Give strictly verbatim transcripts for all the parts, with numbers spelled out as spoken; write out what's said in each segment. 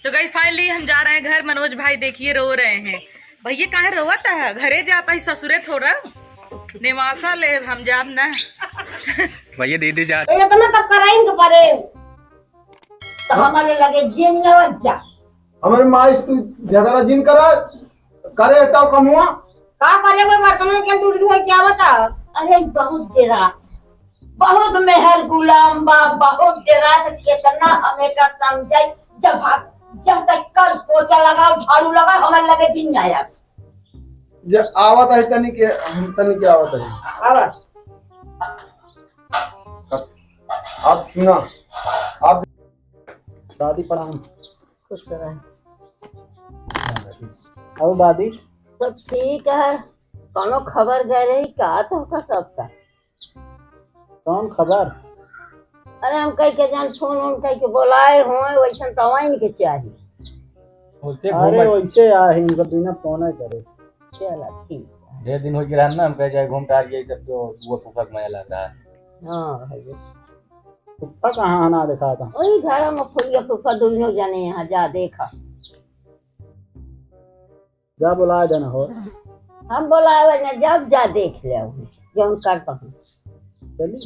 तो guys, finally हम जा रहे हैं घर। मनोज भाई देखिए रो रहे हैं। भैया काहे रोवत है? घरे जाता ही ससुरे थोड़ा। नेवासा ले हम जाब ना। भैया दीदी जा। तो इतना तब कराइन के परे। तो हमारे लगे जिन लेवत जा। हमारे माई से तू झगड़ा जिन करा, करे तो कमुआ। का करे वो बर्तनों के दूर धोए क्या बता? अरे बहुत देरा, बहुत मेहर गुलाम बा, बहुत देरा से कितना हमें का समझाई। जब भाग, जब तक कर पोछा लगाओ, झाड़ू लगाओ, हमारे लगे दिन आया। जे आवत है तनी के, हम तनी के आवत है। आवा। आप सुना, आप दादी प्रणाम। खुश रहे। और दादी? सब ठीक है। कौनो खबर गए रही का तोहका सबका? कौन खबर? अरे हम कह के जान फोन उन कह के बोलाए होए, वैसन तो आइन के चाही। वैसे अरे घूम वैसे आहे, इनका बिना फोन करे। चला ठीक है। ढेर दिन हो गया ना, हम कह जाए घूम टहल जाए सब तो वो फूफा के मजा लाता है। हाँ है। फूफा कहाँ आना दिखाता? वही घर में फुलिया फूफा दोनों जने यहाँ जा देखा। जा बुलाए देना हो। हम बुलावे न जब जा देख ले जौन करता हूँ। चली।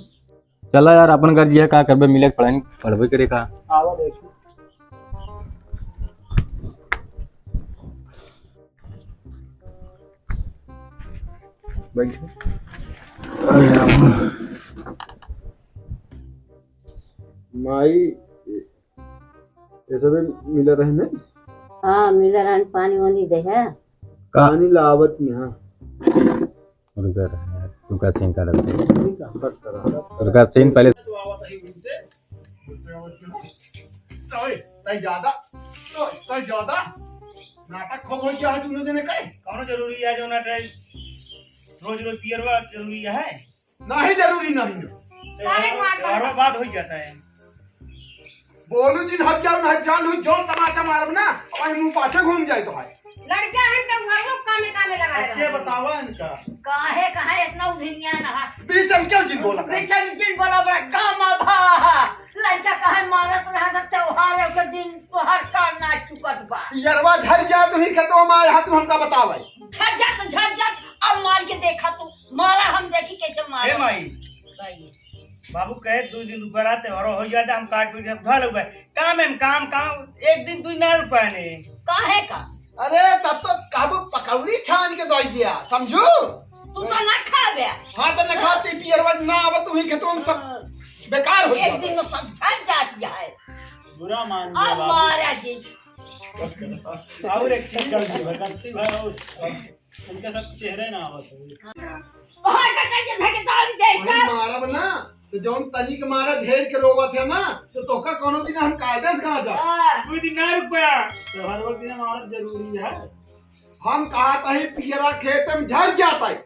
चला यार, अपन घर जिया का करबे, मिले के पढ़ाई, पढ़बे करे का। आवा देखी। बैठ। अरे राम। माई, ये सब मिला रहे ना? हाँ, मिला रहे, पानी वानी दे है। का? पानी लावत यहाँ। रुका रहा है, रुका सीन का रहा है। ठीक है, कट करा। रुका सीन पहले। तय ज्यादा, तय ज्यादा नाटक खूब हो गया है दोनों जने का। कौनो जरूरी है जो नाटक? रोज रोज पियरवा जरूरी है? नहीं जरूरी नहीं है। काहे मारता है? बात हो जाता है। बोलू जिन हट जाओ, ना जान हुई, जो तमाचा मारब ना, वही मुंह पाछे घूम जाए तो है। लड़का है तो घर लोग कामे कामे लगा अब रहे के हैं। बतावा इनका? काहे, काहे इतना उधिनिया ना है? बीच में क्यों जिन बोला? बीच में जिन बोला, बड़ा काम भा। लड़का काहे मारत रहा था, त्योहार के दिन तोहर काम ना चुकत बा। पियरवा झड़ जा, तू ही खेतवा में आया, तू हमका बतावे। झड़ जा तो झड़ जा, अब मार के देखा तू, मारा हम देखी कैसे मारा। ए माई, भाई। बाबू कहे दो दिन रुका रहा, त्योहार हो जाता, हम काट पीट के उठा लेबे। काम है, काम, काम, एक दिन दो दिन ना रुका ने। काहे का? अरे, तब तो काबू पकौड़ी छान के दई दिया, समझू? तू तो ना खाबे। हाँ, तो ना खाती, पियरवा ना आवत, तू ही खेतवा में सब हाँ। बेकार हो एक जाता। दिन में सब झड़ जाती है। बुरा मान गया अब बाबू। मारा जी। और एक चीज गलती भटकती भाई, और इनका सब चेहरे ना आवत है। तोहर कटाई के धके दाल दे वही का। मारब ना, तो जौन तनिक मारा ढेर के रोवत है ना, तो तोका कोनो दिन हम कायदे से गाँजा। हाँ। दो दिन ना रुक पाया। तो हर वक्त दिन मारब जरूरी है। हम कहा तही पियरा खेत में झड़ जाता है।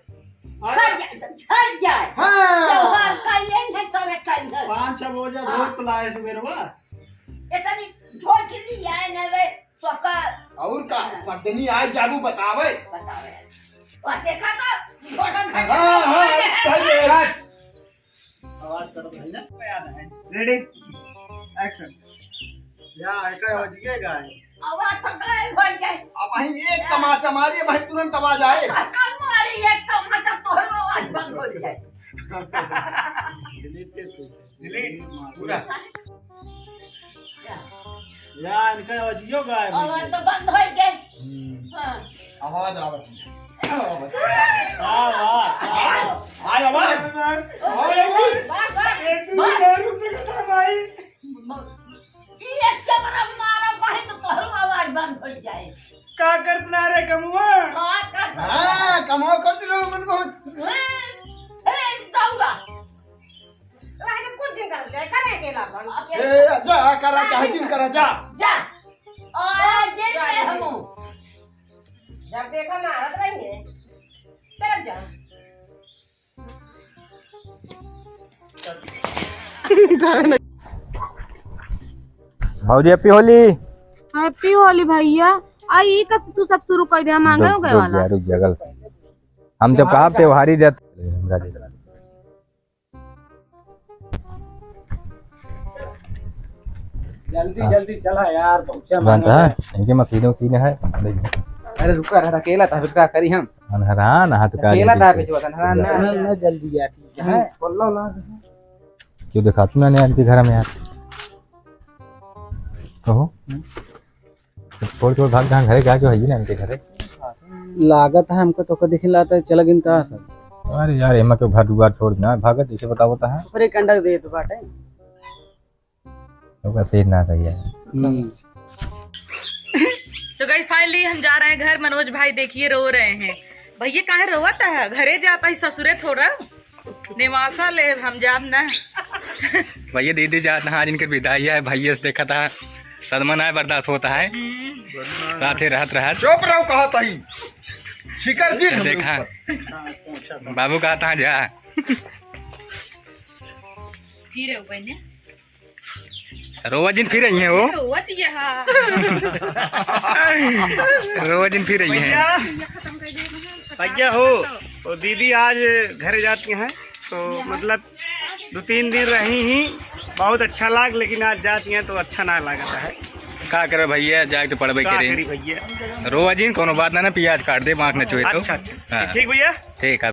झड़ जाए तो झड़ जाए। हाँ। त्योहार कइले है, तबे कइले। पाँच छह बोझा हाँ। भोग तो लाए सुबेरवा। इतनी ढोल के लिए आए ना रे, तो का? और का? सगनी आज जाबू बतावे। बतावे। और देखा तो, फोटो खींच हाँ, हाँ, के सही है। आवाज करो भाई ना। याद है। Ready? Action। या, एका आवाज ये गाए। आवाज तो गायब हो गई। अब वहीं एक तमाचा मारिए, भाई तुरंत आवाज आए। काका मारी एक तमाचा तोहरो आवाज बंद हो जाए। Delete कर दो। Delete। पूरा। या, इनका आवाजियो गायब हो आवाज गया। तो बंद हो गए। हम्म। हाँ। आवाज आवत है। आवाज। वाह, वाह, वाह। आय आवाज। ओ, आय आवाज। वाह, वाह, ये तू वाह। दारू से कटा भाई। ये से बड़ा मारा भाई तो तोहरो आवाज बंद हो जाए। का करत ना रे कमुआ? हाँ, का करत? हाँ, कमुआ करती रहो मन को। ए, ए, दौड़ा। रहे तो कुछ दिन कर ले, करे अकेला अपन। ए, जा, करा, चाहे जिन करा, जा। जा। और जे जा, के जा। हमू। जब देखा मारत रही है, चल जा। भौजी, happy होली। Happy होली भैया। आ, ई कब से तू सब शुरू कर दिया? मांगे रुक, हो गए रुक वाला। जा, रुक जा, गलत। हम जब कहा त्योहारी देते, हमरा दे दे। जल्दी, हाँ। जल्दी चला यार, पहुँचा जानता मांगा है, है। इनके मशीन उशीन है। अरे रुका, रहा, अकेला था, फिर का करी हम? अनहरान, हाथ का अकेला लेके था, से। पिछुआ था, अनहरान ना। ना, ना, जल्दी यार, ठीक है। हैं? बोल लो ना। क्यों दिखातू ना, नहीं आंटी घर में यार? कहो। हम्म। छोड़, छोड़, भाग, जहाँ घरे जाके होइए ना इनके घरे। लागत है हमको तो कभी खिलाता है, चला गिन कहाँ सब? अरे यार, एमा के घर दुआर छोड़ ना, भागत जैसे बतावत है। ऊपर एक अंडा दे तो बाटे। ओका सेर ना रही है। हम्म। तो गाइस, finally हम जा रहे हैं घर। मनोज भाई देखिए रो रहे हैं। भैया काहे रोवत है? घरे जाता ही ससुरे थोड़ा। नेवासा ले हम जाब ना। भैया दीदी जात ना, आज इनके विदाई है। भैया से देखा था, सदमा ना बर्दाश्त होता है। हम्म। साथे रहत रहत। चुप रहो, कहा तही। छिकर जी हमरे देखा। ऊपर। बाबू कहा था जा। फिर हो गई ने। रोवा जिन फिर आई हैं वो। रोवत ये हा। रोवा जिन फिर आई हैं। भैया, भैया हो, तो दीदी आज घर जाती हैं, तो मतलब दो तीन दिन रही ही, बहुत अच्छा लाग, लेकिन आज जाती हैं तो अच्छा ना लागता है। का करे भैया, जाए तो पड़बे का करे। करी भैया? रोवा जिन, कोनो बात ना, ना, प्याज काट दे, आँख न छुए तो। अच्छा, अच्छा। हाँ। ठीक भैया? ठीक है।